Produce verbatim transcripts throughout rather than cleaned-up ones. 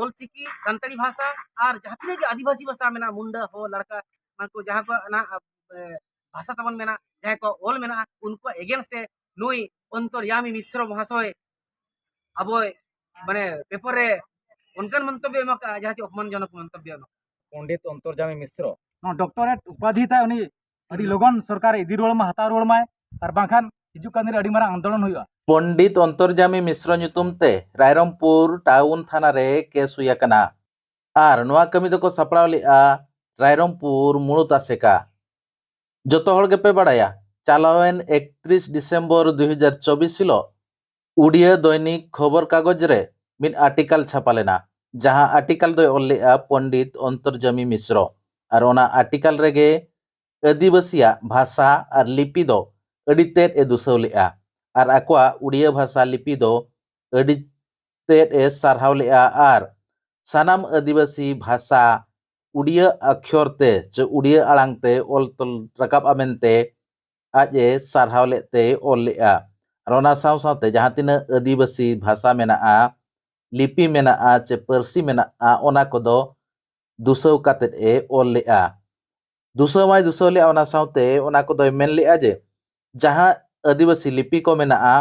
ᱚᱞᱪᱤᱠᱤ ᱥᱟᱱᱛᱟᱲᱤ ᱵᱷᱟᱥᱟ ᱟᱨ ᱡᱟᱦᱟᱸ ᱛᱤᱱᱟᱹᱜ ᱜᱮ ᱟᱹᱫᱤᱵᱟᱹᱥᱤ ᱵᱷᱟᱥᱟ ᱢᱮᱱᱟᱜᱼᱟ, ᱢᱩᱱᱰᱟᱹ, ᱦᱚ, ᱞᱟᱲᱠᱟ, ᱮᱢᱟᱱ ᱠᱚ ᱡᱟᱦᱟᱸ ᱠᱚ ᱚᱱᱟ ᱮ, ᱵᱷᱟᱥᱟ ᱛᱟᱵᱚᱱ ᱢᱮᱱᱟᱜᱼᱟ, ᱡᱟᱦᱟᱸᱭ ᱠᱚ ᱚᱞ ᱢᱮᱱᱟᱜᱼᱟ, ᱩᱱᱠᱩᱣᱟᱜ against ᱛᱮ ᱱᱩᱭ ᱚᱱᱛᱚᱨᱭᱟᱢᱤ ᱢᱤᱥᱨᱚ ᱢᱚᱦᱟᱥᱚᱭ ᱟᱵᱚᱭ ᱢᱟᱱᱮ ᱯᱮᱯᱟᱨ ᱨᱮ ᱚᱱᱠᱟᱱ ᱢᱚᱱᱛᱚᱵᱵᱭᱚ ᱮᱢ ᱟᱠᱟᱫᱼᱟ, ᱡᱟᱦᱟᱸ ᱪᱮ ᱚᱯᱚᱢᱟᱱᱡᱚᱱᱚᱠ ᱢᱚᱱᱛᱚᱵᱵᱭᱚ ᱮᱢ ᱟᱠᱟᱫᱼᱟ᱾ ᱯᱚᱱᱰᱤᱛ ᱚᱱᱛᱚᱨᱡᱟᱢᱤ ᱢᱤᱥᱨᱚ᱾ ᱱᱚᱣᱟ ᱰᱚᱠᱴᱚᱨᱮᱴ ᱩᱯᱟᱫᱷᱤ ᱛᱟᱭ ᱩᱱᱤ ᱟᱹᱰᱤ ᱞᱚᱜᱚᱱ ᱥᱚᱨᱠᱟᱨᱮ ᱤᱫᱤ ᱨᱩᱣᱟᱹᱲ ᱢᱟ, ᱦᱟᱛᱟᱣ ᱨᱩᱣᱟᱹᱲ ᱢᱟᱭ, ᱟᱨ ᱵᱟᱝᱠᱷᱟᱱ ᱦᱤᱡᱩᱜ ᱠᱟᱱ ᱫᱤᱱ ᱨᱮ ᱟᱹᱰᱤ ᱢᱟᱨᱟᱝ ᱟᱱᱫᱳᱞᱚᱱ ᱦᱩᱭᱩᱜᱼᱟ᱾ ᱯᱚᱱᱰᱤᱛ ᱚᱱᱛᱚᱨᱡᱟᱢᱤ ᱢᱤᱥᱨᱚ ᱧᱩᱛᱩᱢ ᱛᱮ ᱨᱟᱭᱨᱚᱝᱯᱩᱨ ᱴᱟᱣᱩᱱ ᱛᱷᱟᱱᱟ ᱨᱮ ᱠᱮᱥ ᱦᱩᱭ ᱟᱠᱟᱱᱟ᱾ ᱟᱨ ᱱᱚᱣᱟ ᱠᱟᱹᱢᱤ ᱫᱚᱠᱚ ᱥᱟᱯᱲᱟᱣ ᱞᱮᱫᱼᱟ ᱨᱟᱭᱨᱚᱝᱯᱩᱨ ᱢᱩᱬᱩᱛ ᱟᱥᱮᱠᱟ᱾ ᱡᱚᱛᱚ ᱦᱚᱲ ᱜᱮᱯᱮ ᱵᱟᱲᱟᱭᱟ, ᱪᱟᱞᱟᱣᱮᱱ ᱮᱠᱛᱨᱤᱥ ᱰᱤᱥᱮᱢᱵᱚᱨ ᱫᱩ ᱦᱟᱡᱟᱨ ᱪᱚᱵᱵᱤᱥ ᱦᱤᱞᱳᱜ ᱩᱰᱤᱭᱟ ᱫᱚᱭᱱᱤᱠ ᱠᱷᱚᱵᱚᱨ ᱠᱟᱜᱚᱡᱽ ᱨᱮ ᱢᱤᱫ ᱟᱨᱴᱤᱠᱟᱞ ᱪᱷᱟᱯᱟ ᱞᱮᱱᱟ, ᱡᱟᱦᱟᱸ ᱟᱨᱴᱤᱠᱟᱞ ᱫᱚᱭ ᱚᱞ ᱞᱮᱫᱼᱟ ᱯᱚᱱᱰᱤᱛ ᱚᱱᱛᱚᱨᱡᱟᱢᱤ ᱢᱤᱥᱨᱚ᱾ ᱟᱨ ᱚᱱᱟ ᱟᱨᱴᱤᱠᱟᱞ ᱨᱮᱜᱮ ᱟᱹᱫᱤᱵᱟᱹᱥᱤᱭᱟᱜ ᱵᱷᱟᱥᱟ ᱟᱨ ᱞᱤᱯᱤ ᱫᱚ ᱟᱹᱰᱤ ᱛᱮᱫ ᱮ ᱫᱩᱥᱟᱹᱣ ᱞᱮᱫᱼᱟ ᱟᱨ ᱟᱠᱚᱣᱟᱜ ᱩᱰᱤᱭᱟ ᱵᱷᱟᱥᱟ ᱞᱤᱯᱤ ᱫᱚ ᱟᱹᱰᱤ ᱛᱮᱫ ᱮ ᱥᱟᱨᱦᱟᱣ ᱞᱮᱫᱼᱟ᱾ ᱟᱨ ᱥᱟᱱᱟᱢ ᱟᱹᱫᱤᱵᱟᱹᱥᱤ ᱵᱷᱟᱥᱟ ᱩᱰᱤᱭᱟᱹ ᱟᱠᱷᱭᱚᱨ ᱛᱮ ᱪᱮ ᱩᱰᱤᱭᱟᱹ ᱟᱲᱟᱝ ᱛᱮ ᱚᱞ ᱛᱚᱞ ᱨᱟᱠᱟᱵᱼᱟ ᱢᱮᱱᱛᱮ ᱟᱡ ᱮ ᱥᱟᱨᱦᱟᱣ ᱞᱮᱫ ᱛᱮᱭ ᱚᱞ ᱞᱮᱫᱼᱟ᱾ ᱟᱨ ᱚᱱᱟ ᱥᱟᱶ ᱥᱟᱶᱛᱮ ᱡᱟᱦᱟᱸ ᱛᱤᱱᱟᱹᱜ ᱟᱹᱫᱤᱵᱟᱹᱥᱤ ᱵᱷᱟᱥᱟ ᱢᱮᱱᱟᱜᱼᱟ, ᱞᱤᱯᱤ ᱢᱮᱱᱟᱜᱼᱟ ᱪᱮ ᱯᱟᱹᱨᱥᱤ ᱢᱮᱱᱟᱜᱼᱟ, ᱚᱱᱟ ᱠᱚᱫᱚ ᱫᱩᱥᱟᱹᱣ ᱠᱟᱛᱮᱫ ᱮ ᱚᱞ ᱞᱮᱫᱼᱟ᱾ ᱫᱩᱥᱟᱹᱣ ᱢᱟᱭ ᱫᱩᱥᱟᱹᱣ ᱞᱮᱫᱼᱟ, ᱚᱱᱟ ᱥᱟᱶᱛᱮ ᱚᱱᱟ ᱠᱚᱫᱚᱭ ᱢᱮᱱ ᱞᱮᱫᱼᱟ ᱡᱮ ᱡᱟᱦᱟᱸ ᱟᱹᱫᱤᱵᱟᱹᱥᱤ ᱞᱤᱯᱤ ᱠᱚ ᱢᱮᱱᱟᱜᱼᱟ,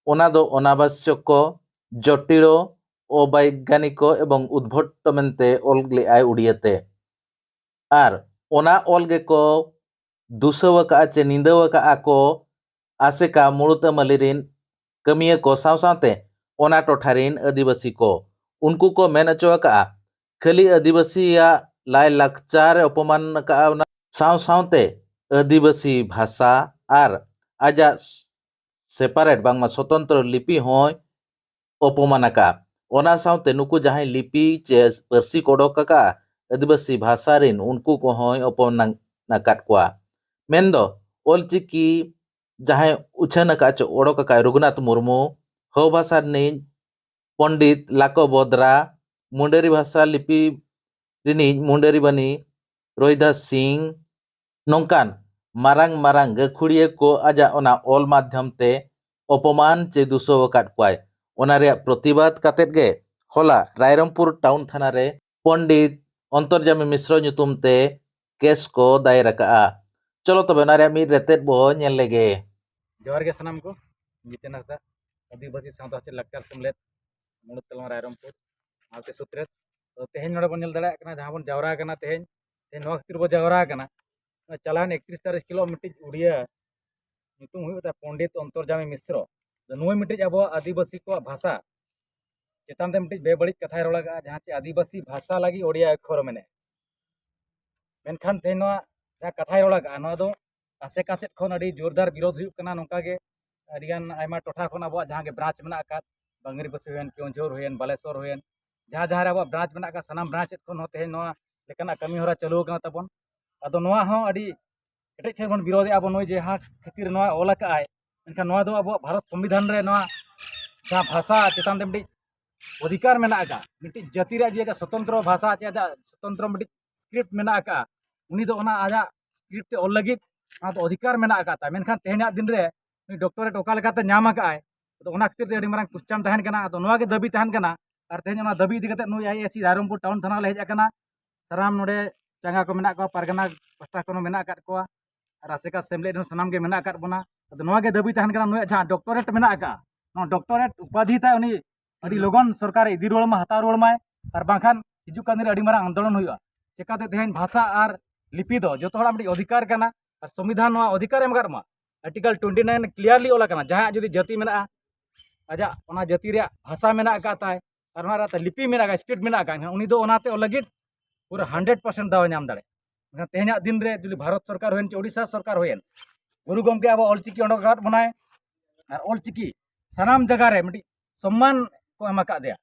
ᱚᱱᱟ ᱫᱚ ᱚᱱᱟᱵᱟᱥᱭᱚᱠᱚ, ᱡᱚᱴᱤᱲᱚ, ᱚᱵᱟᱭᱜᱟᱱᱤᱠᱚ ᱮᱵᱚᱝ ᱩᱫᱵᱷᱚᱴᱴᱚ ᱢᱮᱱᱛᱮ ᱚᱞ ᱞᱮᱫᱼᱟᱭ ᱩᱰᱤᱭᱟᱹ ᱛᱮ᱾ ᱟᱨ ᱚᱱᱟ ᱚᱞ ᱜᱮᱠᱚ ᱫᱩᱥᱟᱹᱣ ᱟᱠᱟᱫᱼᱟ ᱪᱮ ᱱᱤᱸᱫᱟᱹᱣ ᱟᱠᱟᱫᱼᱟ ᱠᱚ ᱟᱥᱮᱠᱟ ᱢᱩᱬᱩᱛ ᱟᱹᱢᱟᱹᱞᱤ ᱨᱤᱱ ᱠᱟᱹᱢᱤᱭᱟᱹ ᱠᱚ ᱥᱟᱶ ᱥᱟᱶᱛᱮ ᱚᱱᱟ ᱴᱚᱴᱷᱟ ᱨᱤᱱ ᱟᱹᱫᱤᱵᱟᱹᱥᱤ ᱠᱚ᱾ ᱩᱱᱠᱩ ᱠᱚ ᱢᱮᱱ ᱦᱚᱪᱚ ᱟᱠᱟᱫᱼᱟ, ᱠᱷᱟᱹᱞᱤ ᱟᱹᱫᱤᱵᱟᱹᱥᱤᱭᱟᱜ ᱞᱟᱭ ᱞᱟᱠᱪᱟᱨ ᱮ ᱚᱯᱚᱢᱟᱱ ᱟᱠᱟᱫᱼᱟ, ᱚᱱᱟ ᱥᱟᱶ ᱥᱟᱶᱛᱮ ᱟᱹᱫᱤᱵᱟᱹᱥᱤ ᱵᱷᱟᱥᱟ ᱟᱨ ᱟᱡᱟᱜ ᱥᱮᱯᱟᱨᱮᱴ, ᱵᱟᱝᱢᱟ ᱥᱚᱛᱚᱱᱛᱨᱚ ᱞᱤᱯᱤ ᱦᱚᱸᱭ ᱚᱯᱚᱢᱟᱱ ᱟᱠᱟᱫᱼᱟ᱾ ᱚᱱᱟ ᱥᱟᱶᱛᱮ ᱱᱩᱠᱩ ᱡᱟᱦᱟᱸᱭ ᱞᱤᱯᱤ ᱪᱮ ᱯᱟᱹᱨᱥᱤ ᱠᱚ ᱚᱰᱚᱠ ᱟᱠᱟᱫᱼᱟ ᱟᱹᱫᱤᱵᱟᱹᱥᱤ ᱵᱷᱟᱥᱟ ᱨᱤᱱ, ᱩᱱᱠᱩ ᱠᱚᱦᱚᱸᱭ ᱚᱯᱚᱢᱟᱱ ᱟᱠᱟᱫ ᱠᱚᱣᱟ᱾ ᱢᱮᱱᱫᱚ ᱚᱞᱪᱤᱠᱤ ᱡᱟᱦᱟᱸᱭ ᱩᱪᱷᱟᱹᱱ ᱟᱠᱟᱫ ᱪᱮ ᱚᱰᱚᱠ ᱟᱠᱟᱫ ᱨᱚᱜᱷᱩᱱᱟᱛᱷ ᱢᱩᱨᱢᱩ, ᱦᱚ ᱵᱷᱟᱥᱟ ᱨᱤᱱᱤᱡ ᱯᱚᱱᱰᱤᱛ ᱞᱟᱠᱚ ᱵᱚᱫᱽᱨᱟ, ᱢᱩᱱᱰᱟᱹᱨᱤ ᱵᱷᱟᱥᱟ ᱞᱤᱯᱤ ᱨᱤᱱᱤᱡ ᱢᱩᱱᱰᱟᱹᱨᱤ ᱵᱟᱹᱱᱤ ᱨᱳᱦᱤᱫᱟᱥ ᱥᱤᱝ, ᱱᱚᱝᱠᱟᱱ ᱢᱟᱨᱟᱝ ᱢᱟᱨᱟᱝ ᱜᱟᱹᱠᱷᱩᱲᱤᱭᱟᱹ ᱠᱚ ᱟᱡᱟᱜ ᱚᱱᱟ ᱚᱞ ᱢᱟᱫᱽᱫᱷᱚᱢ ᱛᱮ ᱚᱯᱚᱢᱟᱱ ᱪᱮ ᱫᱩᱥᱟᱹᱣ ᱟᱠᱟᱫ ᱠᱚᱣᱟᱭ᱾ ᱚᱱᱟ ᱨᱮᱭᱟᱜ ᱯᱨᱚᱛᱤᱵᱟᱫ ᱠᱟᱛᱮᱫ ᱜᱮ ᱦᱚᱞᱟ ᱨᱟᱭᱨᱚᱝᱯᱩᱨ ᱴᱟᱣᱩᱱ ᱛᱷᱟᱱᱟ ᱨᱮ ᱯᱚᱱᱰᱤᱛ ᱚᱱᱛᱚᱨᱡᱟᱢᱤ ᱢᱤᱥᱨᱚ ᱧᱩᱛᱩᱢ ᱛᱮ ᱠᱮᱥ ᱠᱚ ᱫᱟᱭᱮᱨ ᱟᱠᱟᱫᱼᱟ᱾ ᱪᱚᱞᱚ ᱛᱚᱵᱮ ᱚᱱᱟ ᱨᱮᱭᱟᱜ ᱢᱤᱫ ᱨᱮᱛᱮᱫ ᱵᱚ ᱧᱮᱞ ᱞᱮᱜᱮ᱾ ᱡᱚᱦᱟᱨ ᱜᱮ ᱥᱟᱱᱟᱢ ᱠᱚ, ᱡᱤᱛᱮᱱ ᱦᱟᱸᱥᱫᱟ, ᱟᱹᱫᱤᱵᱟᱹᱥᱤ ᱥᱟᱶᱛᱟ ᱥᱮᱪᱮᱫ ᱞᱟᱠᱪᱟᱨ ᱥᱮᱢᱞᱮᱫ, ᱢᱩᱬᱩᱫ ᱛᱟᱞᱢᱟ ᱨᱟᱭᱨᱚᱝᱯᱩᱨ, ᱢᱟᱞᱛᱮ ᱥᱩᱛᱨᱮᱛ᱾ ᱛᱚ ᱛᱮᱦᱮᱧ ᱱᱚᱰᱮ ᱵᱚᱱ ᱧᱮᱞ ᱫᱟᱲᱮᱭᱟᱜ ᱠᱟᱱᱟ, ᱡᱟᱦᱟᱸ ᱵᱚᱱ ᱡᱟᱣᱨᱟ ᱟᱠᱟᱱᱟ ᱛᱮᱦᱮᱧ, ᱛᱮᱦᱮᱧ ᱱᱚᱣᱟ ᱠᱷᱟᱹᱛᱤᱨ ᱵᱚ ᱡᱟᱣᱨᱟ ᱟᱠᱟᱱᱟ, ᱪᱟᱞᱟᱣᱮᱱ ᱮᱠᱛᱨᱤᱥ ᱛᱟᱹᱨᱤᱠᱷ ᱦᱤᱞᱳᱜ ᱢᱤᱫᱴᱤᱡ ᱩᱲᱤᱭᱟ ᱧᱩᱛᱩᱢ ᱦᱩᱭᱩᱜ ᱛᱟᱭᱟ ᱯᱚᱱᱰᱤᱛ ᱚᱱᱛᱚᱨᱡᱟᱢᱤ ᱢᱤᱥᱨᱚ᱾ ᱟᱫᱚ ᱱᱩᱭ ᱢᱤᱫᱴᱤᱡ ᱟᱵᱚᱣᱟᱜ ᱟᱹᱫᱤᱵᱟᱹᱥᱤ ᱠᱚᱣᱟᱜ ᱵᱷᱟᱥᱟ ᱪᱮᱛᱟᱱ ᱛᱮ ᱢᱤᱫᱴᱤᱡ ᱵᱮᱵᱟᱹᱲᱤᱡ ᱠᱟᱛᱷᱟᱭ ᱨᱚᱲ ᱟᱠᱟᱫᱼᱟ, ᱡᱟᱦᱟᱸ ᱪᱮ ᱟᱹᱫᱤᱵᱟᱹᱥᱤ ᱵᱷᱟᱥᱟ ᱞᱟᱹᱜᱤᱫ ᱳᱰᱤᱭᱟ ᱚᱠᱠᱷᱚᱨ ᱢᱮᱱᱮ᱾ ᱢᱮᱱᱠᱷᱟᱱ ᱛᱮᱦᱮᱧ ᱱᱚᱣᱟ ᱡᱟᱦᱟᱸ ᱠᱟᱛᱷᱟᱭ ᱨᱚᱲ ᱟᱠᱟᱫᱼᱟ, ᱱᱚᱣᱟ ᱫᱚ ᱟᱥᱮᱠᱟ ᱥᱮᱫ ᱠᱷᱚᱱ ᱟᱹᱰᱤ ᱡᱳᱨᱫᱟᱨ ᱵᱤᱨᱳᱫᱷ ᱦᱩᱭᱩᱜ ᱠᱟᱱᱟ᱾ ᱱᱚᱝᱠᱟ ᱜᱮ ᱟᱹᱰᱤᱜᱟᱱ ᱟᱭᱢᱟ ᱴᱚᱴᱷᱟ ᱠᱷᱚᱱ ᱟᱵᱚᱣᱟᱜ ᱡᱟᱦᱟᱸ ᱜᱮ ᱵᱨᱟᱧᱪ ᱢᱮᱱᱟᱜ ᱟᱠᱟᱫ, ᱵᱟᱝᱨᱤᱯᱚᱥᱤ ᱦᱩᱭᱮᱱ, ᱠᱮᱣᱚᱱᱡᱷᱳᱨ ᱦᱩᱭᱮᱱ, ᱵᱟᱞᱮᱥᱚᱨ ᱦᱩᱭᱮᱱ, ᱡᱟᱦᱟᱸ ᱡᱟᱦᱟᱸ ᱨᱮ ᱟᱵᱚᱣᱟᱜ ᱵᱨᱟᱧᱪ ᱢᱮᱱᱟᱜ ᱟᱠᱟᱫ, ᱥᱟᱱᱟᱢ ᱵᱨᱟᱧᱪ ᱥᱮᱫ ᱠᱷᱚᱱ ᱦᱚᱸ ᱛᱮᱦᱮᱧ ᱱᱚᱣᱟ ᱞᱮᱠᱟᱱᱟᱜ ᱠᱟᱹᱢᱤ ᱦᱚᱨᱟ ᱪᱟᱹᱞᱩ ᱟᱠᱟᱱᱟ ᱛᱟᱵᱚᱱ᱾ ᱟᱫᱚ ᱱᱚᱣᱟ ᱦᱚᱸ ᱟᱹᱰᱤ ᱠᱮᱴᱮᱡ ᱥᱟᱺᱦᱤᱡ ᱵᱚᱱ ᱵᱤᱨᱳᱫᱷᱮᱜᱼᱟ ᱵᱚᱱ, ᱱᱩᱭ ᱡᱟᱦᱟᱸ ᱠᱷᱟᱹᱛᱤᱨ ᱱᱚᱣᱟ ᱚᱞ ᱟᱠᱟᱫ ᱟᱭ᱾ ᱢᱮᱱᱠᱷᱟᱱ ᱱᱚᱣᱟ ᱫᱚ ᱟᱵᱚᱣᱟᱜ ᱵᱷᱟᱨᱚᱛ ᱥᱚᱝᱵᱤᱫᱷᱟᱱ ᱨᱮ ᱱᱚᱣᱟ ᱡᱟᱦᱟᱸ ᱵᱷᱟᱥᱟ ᱪᱮᱛᱟᱱ ᱨᱮ ᱢᱤᱫᱴᱤᱡ ᱚᱫᱷᱤᱠᱟᱨ ᱢᱮᱱᱟᱜ ᱟᱠᱟᱫ, ᱢᱤᱫᱴᱤᱡ ᱡᱟᱹᱛᱤ ᱨᱮᱭᱟᱜ ᱡᱮ ᱟᱡᱟᱜ ᱥᱚᱛᱚᱱᱛᱨᱚ ᱵᱷᱟᱥᱟ ᱪᱮ ᱟᱡᱟᱜ ᱥᱚᱛᱚᱱᱛᱨᱚ ᱢᱤᱫᱴᱤᱡ ᱥᱠᱨᱤᱯᱴ ᱢᱮᱱᱟᱜ ᱟᱠᱟᱫ, ᱩᱱᱤ ᱫᱚ ᱚᱱᱟ ᱟᱡᱟᱜ ᱥᱠᱨᱤᱯᱴ ᱛᱮ ᱚᱞ ᱞᱟᱹᱜᱤᱫ ᱚᱱᱟ ᱫᱚ ᱚᱫᱷᱤᱠᱟᱨ ᱢᱮᱱᱟᱜ ᱟᱠᱟᱫ ᱛᱟᱭ᱾ ᱢᱮᱱᱠᱷᱟᱱ ᱛᱮᱦᱮᱧᱟᱜ ᱫᱤᱱ ᱨᱮ ᱱᱩᱭ ᱰᱚᱠᱴᱚᱨᱮᱴ ᱚᱠᱟ ᱞᱮᱠᱟᱛᱮ ᱧᱟᱢ ᱟᱠᱟᱫ ᱟᱭ, ᱟᱫᱚ ᱚᱱᱟ ᱠᱷᱟᱹᱛᱤᱨ ᱛᱮ ᱟᱹᱰᱤ ᱢᱟᱨᱟᱝ ᱠᱩᱥᱪᱟᱱ ᱛᱟᱦᱮᱱ ᱠᱟᱱᱟ᱾ ᱟᱫᱚ ᱱᱚᱣᱟ ᱜᱮ ᱫᱟᱹᱵᱤ ᱛᱟᱦᱮᱱ ᱠᱟᱱᱟ᱾ ᱟᱨ ᱛᱮᱦᱮᱧ ᱚᱱᱟ ᱫᱟᱹᱵᱤ ᱤᱫᱤ ᱠᱟᱛᱮ ᱱᱩᱭ ᱟᱭ ᱮ ᱥᱤ ᱨᱟᱭᱨᱚᱝᱯᱩᱨ ᱴᱟᱣᱩᱱ ᱛᱷᱟᱱᱟ ᱞᱮ ᱦᱮᱡ ᱟᱠᱟᱱᱟ᱾ ᱥᱟᱱᱟᱢ ᱱᱚᱰᱮ ᱪᱟᱸᱜᱟ ᱠᱚ ᱢᱮᱱᱟᱜ ᱠᱚᱣᱟ, ᱯᱟᱨᱜᱟᱱᱟ ᱯᱟᱦᱴᱟ ᱠᱷᱚᱱ ᱦᱚᱸ ᱢᱮᱱᱟᱜ ᱟᱠᱟᱫ ᱠᱚᱣᱟ, ᱟᱨ ᱟᱥᱮᱠᱟ ᱥᱮᱢᱞᱮᱫ ᱨᱮᱦᱚᱸ ᱥᱟᱱᱟᱢ ᱜᱮ ᱢᱮᱱᱟᱜ ᱟᱠᱟᱫ ᱵᱚᱱᱟ᱾ ᱟᱫᱚ ᱱᱚᱣᱟ ᱜᱮ ᱫᱟᱹᱵᱤ ᱛᱟᱦᱮᱱ ᱠᱟᱱᱟ, ᱱᱩᱭᱟᱜ ᱡᱟᱦᱟᱸ ᱰᱚᱠᱴᱚᱨᱮᱴ ᱢᱮᱱᱟᱜ ᱟᱠᱟᱫ, ᱱᱚᱣᱟ ᱰᱚᱠᱴᱚᱨᱮᱴ ᱩᱯᱟᱫᱷᱤ ᱛᱟᱭ ᱩᱱᱤ ᱟᱹᱰᱤ ᱞᱚᱜᱚᱱ ᱥᱚᱨᱠᱟᱨᱮ ᱤᱫᱤ ᱨᱩᱣᱟᱹᱲ ᱢᱟ, ᱦᱟᱛᱟᱣ ᱨᱩᱣᱟᱹᱲ ᱢᱟᱭ, ᱟᱨ ᱵᱟᱝᱠᱷᱟᱱ ᱦᱤᱡᱩᱜ ᱠᱟᱱ ᱫᱤᱱ ᱨᱮ ᱟᱹᱰᱤ ᱢᱟᱨᱟᱝ ᱟᱱᱫᱳᱞᱚᱱ ᱦᱩᱭᱩᱜᱼᱟ᱾ ᱪᱮᱠᱟᱛᱮ ᱛᱮᱦᱮᱧ ᱵᱷᱟᱥᱟ ᱟᱨ ᱞᱤᱯᱤ ᱫᱚ ᱡᱚᱛᱚ ᱦᱚᱲᱟᱜ ᱢᱤᱫᱴᱤᱡ ᱚᱫᱷᱤᱠᱟᱨ ᱠᱟᱱᱟ, ᱟᱨ ᱥᱚᱝᱵᱤᱫᱷᱟᱱ ᱱᱚᱣᱟ ᱚᱫᱷᱤᱠᱟᱨ ᱮᱢ ᱟᱠᱟᱫ ᱵᱚᱱᱟ, ᱟᱨᱴᱤᱠᱮᱞ ᱴᱩᱭᱮᱱᱴᱤ ᱱᱟᱭᱤᱱ ᱠᱞᱤᱭᱟᱨᱞᱤ ᱚᱞ ᱟᱠᱟᱱᱟ, ᱡᱟᱦᱟᱸᱭᱟᱜ ᱡᱩᱫᱤ ᱡᱟᱹᱛᱤ ᱢᱮᱱᱟᱜᱼᱟ, ᱟᱡᱟᱜ ᱚᱱᱟ ᱡᱟᱹᱛᱤ ᱨᱮᱭᱟᱜ ᱵᱷᱟᱥᱟ ᱢᱮᱱᱟᱜ ᱟᱠᱟᱫ ᱛᱟᱭ, ᱟᱨ ᱚᱱᱟ ᱨᱮᱭᱟᱜ ᱞᱤᱯᱤ ᱢᱮᱱᱟᱜ ᱟᱠᱟᱫ, ᱥᱠᱨᱤᱯᱴ ᱢᱮᱱᱟᱜ ᱟᱠᱟᱫ, ᱮᱱᱠᱷᱟᱱ ᱩᱱᱤ ᱫᱚ ᱚᱱᱟᱛᱮ ᱚᱞ ᱞᱟᱹᱜᱤᱫ ᱯᱩᱨᱟᱹ ᱦᱟᱱᱰᱨᱮᱰ ᱯᱟᱨᱥᱮᱱᱴ ᱫᱟᱣᱮ ᱧᱟᱢ ᱫᱟᱲᱮᱭᱟᱜᱼᱟ᱾ ᱢᱮᱱᱠᱷᱟᱱ ᱛᱮᱦᱮᱧᱟᱜ ᱫᱤᱱ ᱨᱮ ᱡᱩᱫᱤ ᱵᱷᱟᱨᱚᱛ ᱥᱚᱨᱠᱟᱨ ᱦᱩᱭᱮᱱ ᱪᱮ ᱳᱰᱤᱥᱟ ᱥᱚᱨᱠᱟᱨ ᱦᱩᱭᱮᱱ, ᱜᱩᱨᱩ ᱜᱚᱢᱠᱮ ᱟᱵᱚ ᱚᱞᱪᱤᱠᱤ ᱚᱰᱚᱠ ᱟᱠᱟᱫ ᱵᱚᱱᱟᱭ, ᱟᱨ ᱚᱞᱪᱤᱠᱤ ᱥᱟᱱᱟᱢ ᱡᱟᱭᱜᱟ ᱨᱮ ᱢᱤᱫᱴᱤᱡ ᱥᱚᱢᱢᱟᱱ ᱠᱚ ᱮᱢ ᱟᱠᱟᱫᱮᱭᱟ᱾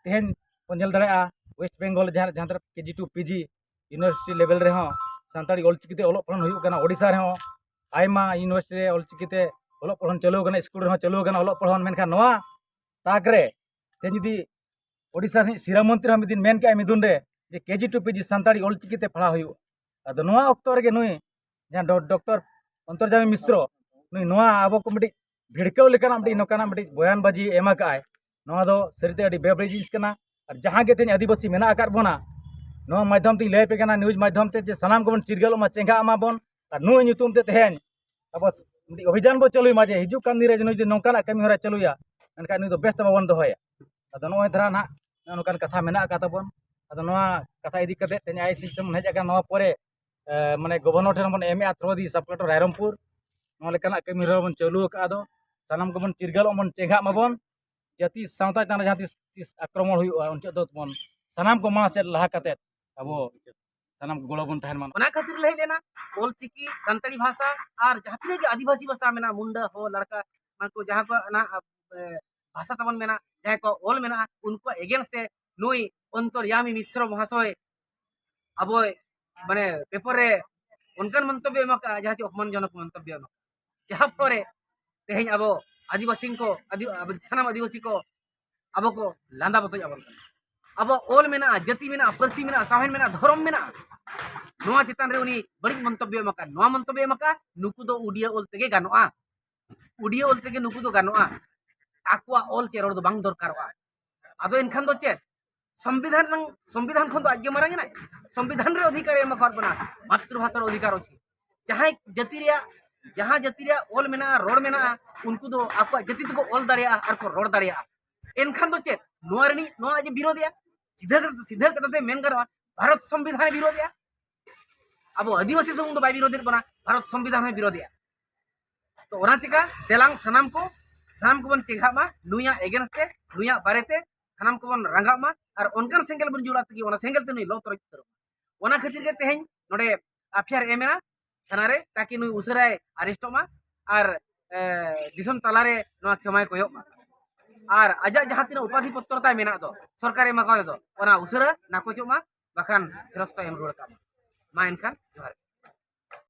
ᱛᱮᱦᱮᱧ ᱵᱚᱱ ᱧᱮᱞ ᱫᱟᱲᱮᱭᱟᱜᱼᱟ, ᱳᱭᱮᱥᱴ ᱵᱮᱝᱜᱚᱞ ᱡᱟᱦᱟᱸ ᱡᱟᱦᱟᱸ ᱛᱤᱱᱟᱹᱜ ᱠᱮ G to P G university ᱞᱮᱵᱮᱞ ᱨᱮᱦᱚᱸ ᱥᱟᱱᱛᱟᱲᱤ ᱚᱞᱪᱤᱠᱤ ᱛᱮ ᱚᱞᱚᱜ ᱯᱟᱲᱦᱟᱣ ᱦᱩᱭᱩᱜ ᱠᱟᱱᱟ᱾ ᱳᱰᱤᱥᱟ ᱨᱮᱦᱚᱸ ᱟᱭᱢᱟ ᱤᱭᱩᱱᱤᱵᱷᱟᱨᱥᱤᱴᱤ ᱨᱮ ᱚᱞᱪᱤᱠᱤ ᱛᱮ ᱚᱞᱚᱜ ᱯᱟᱲᱦᱟᱣ ᱪᱟᱹᱞᱩ ᱟᱠᱟᱱᱟ, ᱥᱠᱩᱞ ᱨᱮᱦᱚᱸ ᱪᱟᱹᱞᱩ ᱟᱠᱟᱱᱟ ᱚᱞᱚᱜ ᱯᱟᱲᱦᱟᱣ᱾ ᱢᱮᱱᱠᱷᱟᱱ ᱱᱚᱣᱟ ᱛᱟᱠ ᱨᱮ ᱛᱮᱦᱮᱧ ᱡᱩᱫᱤ ᱳᱰᱤᱥᱟ ᱨᱤᱱᱤᱡ ᱥᱤᱨᱟ ᱢᱚᱱᱛᱨᱤ ᱦᱚᱸ ᱢᱤᱫ ᱫᱤᱱ ᱢᱮᱱ ᱠᱮᱜᱼᱟᱭ ᱢᱤᱫᱩᱱ ᱨᱮ ᱡᱮ K G to P G Santali Ol Chiki ᱛᱮ ᱯᱟᱲᱦᱟᱣ ᱦᱩᱭᱩᱜᱼᱟ᱾ ᱟᱫᱚ ᱱᱚᱣᱟ ᱚᱠᱛᱚ ᱨᱮᱜᱮ ᱱᱩᱭ ᱡᱟᱦᱟᱸ ᱰᱚ-, ᱰᱚᱠᱴᱚᱨ ᱚᱱᱛᱚᱨᱡᱟᱢᱤ ᱢᱤᱥᱨᱚ, ᱱᱩᱭ ᱱᱚᱣᱟ ᱟᱵᱚ ᱠᱚ ᱢᱤᱫᱴᱤᱡ ᱵᱷᱤᱲᱠᱟᱹᱣ ᱞᱮᱠᱟᱱᱟᱜ ᱢᱤᱫᱴᱤᱡ ᱱᱚᱝᱠᱟᱱᱟᱜ ᱢᱤᱫᱴᱤᱡ ᱵᱚᱭᱟᱱ ᱵᱟᱡᱤ ᱮᱢ ᱟᱠᱟᱫᱼᱟᱭ᱾ ᱱᱚᱣᱟ ᱫᱚ ᱥᱟᱹᱨᱤᱛᱮ ᱟᱹᱰᱤ ᱵᱮᱵᱟᱹᱲᱤᱡ ᱡᱤᱱᱤᱥ ᱠᱟᱱᱟ᱾ ᱟᱨ ᱡᱟᱦᱟᱸ ᱜᱮ ᱛᱮᱦᱮᱧ ᱟᱹᱫᱤᱵᱟᱹᱥᱤ ᱢᱮᱱᱟᱜ ᱟᱠᱟᱫ ᱵᱚᱱᱟ, ᱱᱚᱣᱟ ᱢᱟᱫᱽᱫᱷᱚᱢ ᱛᱮᱧ ᱞᱟᱹᱭ ᱟᱯᱮ ᱠᱟᱱᱟ, ᱱᱤᱭᱩᱡᱽ ᱢᱟᱫᱽᱫᱷᱚᱢ ᱛᱮ, ᱡᱮ ᱥᱟᱱᱟᱢ ᱠᱚᱵᱚᱱ ᱪᱤᱨᱜᱟᱹᱞᱚᱜ ᱢᱟ, ᱪᱮᱸᱜᱷᱟᱜ ᱢᱟᱵᱚᱱ᱾ ᱟᱨ ᱱᱩᱭ ᱧᱩᱛᱩᱢ ᱛᱮ ᱛᱮᱦᱮᱧ ᱟᱵᱚ ᱢᱤᱫᱴᱤᱡ ᱚᱵᱷᱤᱡᱟᱱ ᱵᱚ ᱪᱟᱹᱞᱩᱭ ᱢᱟ, ᱡᱮ ᱦᱤᱡᱩᱜ ᱠᱟᱱ ᱫᱤᱱ ᱨᱮ ᱡᱩᱫᱤ ᱱᱚᱝᱠᱟᱱᱟᱜ ᱠᱟᱹᱢᱤ ᱦᱚᱨᱟ ᱪᱟᱹᱞᱩᱭᱟ, ᱮᱱᱠᱷᱟᱱ ᱱᱩᱭ ᱫᱚ ᱵᱮᱥ ᱛᱮ ᱵᱟᱵᱚᱱ ᱫᱚᱦᱚᱭᱟ᱾ ᱟᱫᱚ ᱱᱚᱜᱼᱚᱭ ᱫᱷᱟᱨᱟ ᱱᱟᱦᱟᱜ ᱱᱚᱜᱼᱚ ᱱᱚᱝᱠᱟᱱ ᱠᱟᱛᱷᱟ ᱢᱮᱱᱟᱜ ᱟᱠᱟᱫ ᱛᱟᱵᱚᱱ᱾ ᱟᱫᱚ ᱱᱚᱣᱟ ᱠᱟᱛᱷᱟ ᱤᱫᱤ ᱠᱟᱛᱮ ᱛᱮᱦᱮᱧ ᱟᱭ ᱥᱤ ᱥᱮ ᱵᱚᱱ ᱦᱮᱡ ᱟᱠᱟᱱᱟ, ᱱᱚᱣᱟ ᱯᱚᱨᱮ, ᱮ, ᱢᱟᱱᱮ ᱜᱚᱵᱷᱚᱨᱱᱚᱨ ᱴᱷᱮᱱ ᱵᱚᱱ ᱮᱢᱮᱜᱼᱟ ᱛᱷᱨᱳ ᱫᱤ ᱥᱟᱵ ᱠᱚᱞᱮᱠᱴᱚᱨ ᱨᱟᱭᱨᱚᱝᱯᱩᱨ᱾ ᱱᱚᱣᱟ ᱞᱮᱠᱟᱱᱟᱜ ᱠᱟᱹᱢᱤ ᱦᱚᱨᱟ ᱵᱚᱱ ᱪᱟᱹᱞᱩ ᱟᱠᱟᱫ᱾ ᱟᱫᱚ ᱥᱟᱱᱟᱢ ᱠᱚᱵᱚᱱ ᱪᱤᱨᱜᱟᱹᱞᱚᱜ ᱵᱚᱱ, ᱪᱮᱸᱜᱷᱟᱜ ᱢᱟᱵᱚᱱ᱾ ᱡᱟᱹᱛᱤ ᱥᱟᱶᱛᱟ ᱪᱮᱛᱟᱱ ᱨᱮ ᱡᱟᱦᱟᱸ ᱛᱤᱥ, ᱛᱤᱥ ᱟᱠᱨᱚᱢᱚᱱ ᱦᱩᱭᱩᱜᱼᱟ, ᱩᱱ ᱡᱚᱦᱚᱜ ᱫᱚ ᱵᱚᱱ ᱥᱟᱱᱟᱢ ᱠᱚ ᱢᱟᱲᱟᱝ ᱥᱮᱫ ᱞᱟᱦᱟ ᱠᱟᱛᱮ ᱟᱵᱚ ᱥᱟᱱᱟᱢ ᱠᱚ ᱜᱚᱲᱚ ᱵᱚᱱ ᱛᱟᱦᱮᱱ ᱢᱟ᱾ ᱚᱱᱟ ᱠᱷᱟᱹᱛᱤᱨ ᱞᱮ ᱦᱮᱡ ᱞᱮᱱᱟ, ᱚᱞ ᱪᱤᱠᱤ, ᱥᱟᱱᱛᱟᱲᱤ ᱵᱷᱟᱥᱟ ᱟᱨ ᱡᱟᱦᱟᱸ ᱛᱤᱱᱟᱹᱜ ᱜᱮ ᱟᱹᱫᱤᱵᱟᱹᱥᱤ ᱵᱷᱟᱥᱟ ᱢᱮᱱᱟᱜᱼᱟ, ᱢᱩᱱᱰᱟᱹ, ᱦᱳ, ᱞᱟᱲᱠᱟ, ᱩᱱᱠᱩ ᱡᱟᱦᱟᱸ ᱠᱚ ᱚᱱᱟ, ᱮ, ᱵᱷᱟᱥᱟ ᱛᱟᱵᱚᱱ ᱢᱮᱱᱟᱜᱼᱟ, ᱡᱟᱦᱟᱸᱭ ᱠᱚ ᱚᱞ ᱢᱮᱱᱟᱜᱼᱟ, ᱩᱱᱠᱩᱣᱟᱜ against ᱛᱮ ᱱᱩᱭ ᱚᱱᱛᱚᱨᱭᱟᱢᱤ ᱢᱤᱥᱨᱚ ᱢᱚᱦᱟᱥᱚᱭ ᱟᱵᱚᱭ, ᱢᱟᱱᱮ, ᱯᱮᱯᱟᱨ ᱨᱮ ᱚᱱᱠᱟᱱ ᱢᱚᱱᱛᱚᱵᱵᱭᱚ ᱮᱢ ᱟᱠᱟᱫᱼᱟ, ᱡᱟᱦᱟᱸ ᱪᱮ ᱚᱯᱚᱢᱟᱱᱡᱚᱱᱚᱠ ᱢᱚᱱᱛᱚᱵᱵᱭᱚ ᱮᱢ ᱟᱠᱟᱫᱼᱟ, ᱡᱟᱦᱟᱸ ᱯᱚᱨᱮ ᱛᱮᱦᱮᱧ ᱟᱵᱚ ᱟᱹᱫᱤᱵᱟᱹᱥᱤ ᱠᱚ, ᱟᱹᱫᱤ-, ᱟᱵᱚ ᱥᱟᱱᱟᱢ ᱟᱹᱫᱤᱵᱟᱹᱥᱤ ᱠᱚ ᱟᱵᱚ ᱠᱚ ᱞᱟᱸᱫᱟ ᱵᱚᱛᱚᱡ ᱟᱵᱚᱱ ᱠᱟᱱᱟ᱾ ᱟᱵᱚ ᱚᱞ ᱢᱮᱱᱟᱜᱼᱟ, ᱡᱟᱹᱛᱤ ᱢᱮᱱᱟᱜᱼᱟ, ᱯᱟᱹᱨᱥᱤ ᱢᱮᱱᱟᱜᱼᱟ, ᱥᱟᱶᱦᱮᱫ ᱢᱮᱱᱟᱜᱼᱟ, ᱫᱷᱚᱨᱚᱢ ᱢᱮᱱᱟᱜᱼᱟ᱾ ᱱᱚᱣᱟ ᱪᱮᱛᱟᱱ ᱨᱮ ᱩᱱᱤ ᱵᱟᱹᱲᱤᱡ ᱢᱚᱱᱛᱚᱵᱵᱭᱚ ᱮᱢ ᱟᱠᱟᱫ, ᱱᱚᱣᱟ ᱢᱚᱱᱛᱚᱵᱵᱭᱚ ᱮᱢ ᱟᱠᱟᱫ, ᱱᱩᱠᱩ ᱫᱚ ᱩᱰᱤᱭᱟᱹ ᱚᱞ ᱛᱮᱜᱮ ᱜᱟᱱᱚᱜᱼᱟ, ᱩᱰᱤᱭᱟᱹ ᱚᱞ ᱛᱮᱜᱮ ᱱᱩᱠᱩ ᱫᱚ ᱜᱟᱱᱚᱜᱼᱟ, ᱟᱠᱚᱣᱟᱜ ᱚᱞ ᱪᱮ ᱨᱚᱲ ᱫᱚ ᱵᱟᱝ ᱫᱚᱨᱠᱟᱨᱚᱜᱼᱟ᱾ ᱟᱫᱚ ᱮᱱᱠᱷᱟᱱ ᱫᱚ ᱪᱮᱫ? ᱥᱚᱝᱵᱤᱫᱷᱟᱱ ᱨᱮᱱᱟᱝ, ᱥᱚᱝᱵᱤᱫᱷᱟᱱ ᱠᱷᱚᱱ ᱫᱚ ᱟᱡ ᱜᱮ ᱢᱟᱨᱟᱝ ᱮᱱᱟᱭ᱾ ᱥᱚᱝᱵᱤᱫᱷᱟᱱ ᱨᱮ ᱚᱫᱷᱤᱠᱟᱨ ᱮ ᱮᱢ ᱟᱠᱟᱫ ᱵᱚᱱᱟ, ᱢᱟᱛᱨᱤᱵᱷᱟᱥᱟ ᱨᱮ ᱚᱫᱷᱤᱠᱟᱨ ᱚᱪᱷᱮ᱾ ᱡᱟᱦᱟᱸᱭ ᱡᱟᱹᱛᱤ ᱨᱮᱭᱟᱜ, ᱡᱟᱦᱟᱸ ᱡᱟᱹᱛᱤ ᱨᱮᱭᱟᱜ ᱚᱞ ᱢᱮᱱᱟᱜᱼᱟ, ᱨᱚᱲ ᱢᱮᱱᱟᱜᱼᱟ, ᱩᱱᱠᱩ ᱫᱚ ᱟᱠᱚᱣᱟᱜ ᱡᱟᱹᱛᱤ ᱛᱮᱠᱚ ᱚᱞ ᱫᱟᱲᱮᱭᱟᱜᱼᱟ ᱟᱨ ᱠᱚ ᱨᱚᱲ ᱫᱟᱲᱮᱭᱟᱜᱼᱟ᱾ ᱮᱱᱠᱷᱟᱱ ᱫᱚ ᱪᱮᱫ? ᱱᱚᱣᱟ ᱨᱤᱱᱤᱡ, ᱱᱚᱣᱟ ᱟᱡ ᱮ ᱵᱤᱨᱳᱫᱷᱮᱜᱼᱟ᱾ ᱥᱤᱫᱷᱟᱹ, ᱥᱤᱫᱷᱟᱹ ᱠᱟᱛᱷᱟ ᱛᱮ ᱢᱮᱱ ᱜᱟᱱᱚᱜᱼᱟ, ᱵᱷᱟᱨᱚᱛ ᱥᱚᱝᱵᱤᱫᱷᱟᱱ ᱮ ᱵᱤᱨᱳᱫᱷᱮᱜᱼᱟ᱾ ᱟᱵᱚ ᱟᱹᱫᱤᱵᱟᱹᱥᱤ ᱥᱩᱢᱩᱝ ᱫᱚ ᱵᱟᱭ ᱵᱤᱨᱳᱫᱷᱮᱫ ᱵᱚᱱᱟ, ᱵᱷᱟᱨᱚᱛ ᱥᱚᱝᱵᱤᱫᱷᱟᱱ ᱦᱚᱸᱭ ᱵᱤᱨᱳᱫᱷᱮᱜᱼᱟ᱾ ᱛᱚ ᱚᱱᱟ ᱪᱤᱠᱟ ᱫᱮᱞᱟᱝ ᱥᱟᱱᱟᱢ ᱠᱚ, ᱥᱟᱱᱟᱢ ᱠᱚᱵᱚᱱ ᱪᱮᱸᱜᱷᱟᱜ ᱢᱟ ᱱᱩᱭᱟᱜ against ᱛᱮ, ᱱᱩᱭᱟᱜ ᱵᱟᱨᱮᱛᱮ ᱥᱟᱱᱟᱢ ᱠᱚᱵᱚᱱ ᱨᱟᱸᱜᱟᱜ ᱢᱟ᱾ ᱟᱨ ᱚᱱᱠᱟᱱ ᱥᱮᱸᱜᱮᱞ ᱵᱚᱱ ᱡᱩᱞᱟ ᱛᱮᱜᱮ ᱚᱱᱟ ᱥᱮᱸᱜᱮᱞ ᱛᱮ ᱱᱩᱭ ᱞᱚ ᱛᱚᱨᱚᱡ ᱩᱛᱟᱹᱨᱚᱜ ᱢᱟ᱾ ᱚᱱᱟ ᱠᱷᱟᱹᱛᱤᱨ ᱜᱮ ᱛᱮᱦᱮᱧ ᱱᱚᱰᱮ ᱮᱯᱷ ᱟᱭ ᱟᱨ ᱮᱢ ᱮᱱᱟ ᱛᱷᱟᱱᱟ ᱨᱮ, ᱛᱟᱠᱤ ᱱᱩᱭ ᱩᱥᱟᱹᱨᱟᱭ ᱟᱨᱮᱥᱴᱚᱜ ᱢᱟ ᱟᱨ, ᱮ, ᱫᱤᱥᱚᱢ ᱛᱟᱞᱟᱨᱮ ᱱᱚᱣᱟ ᱠᱷᱮᱢᱟᱭ ᱠᱚᱭᱚᱜ ᱢᱟ᱾ ᱟᱨ ᱟᱡᱟᱜ ᱡᱟᱦᱟᱸ ᱛᱤᱱᱟᱹᱜ ᱩᱯᱟᱫᱷᱤ ᱯᱚᱛᱨᱚ ᱛᱟᱭ ᱢᱮᱱᱟᱜ ᱫᱚ ᱥᱚᱨᱠᱟᱨᱮ ᱮᱢᱟ ᱠᱟᱣᱫᱮ ᱫᱚ, ᱚᱱᱟ ᱩᱥᱟᱹᱨᱟ ᱱᱟᱠᱚᱪᱚᱜ ᱢᱟ, ᱵᱟᱠᱷᱟᱱ ᱯᱷᱮᱨᱚᱥᱛᱟ ᱮᱢ ᱨᱩᱣᱟᱹᱲ ᱠᱟᱜ ᱢᱟ᱾ ᱢᱟ ᱮᱱᱠᱷᱟᱱ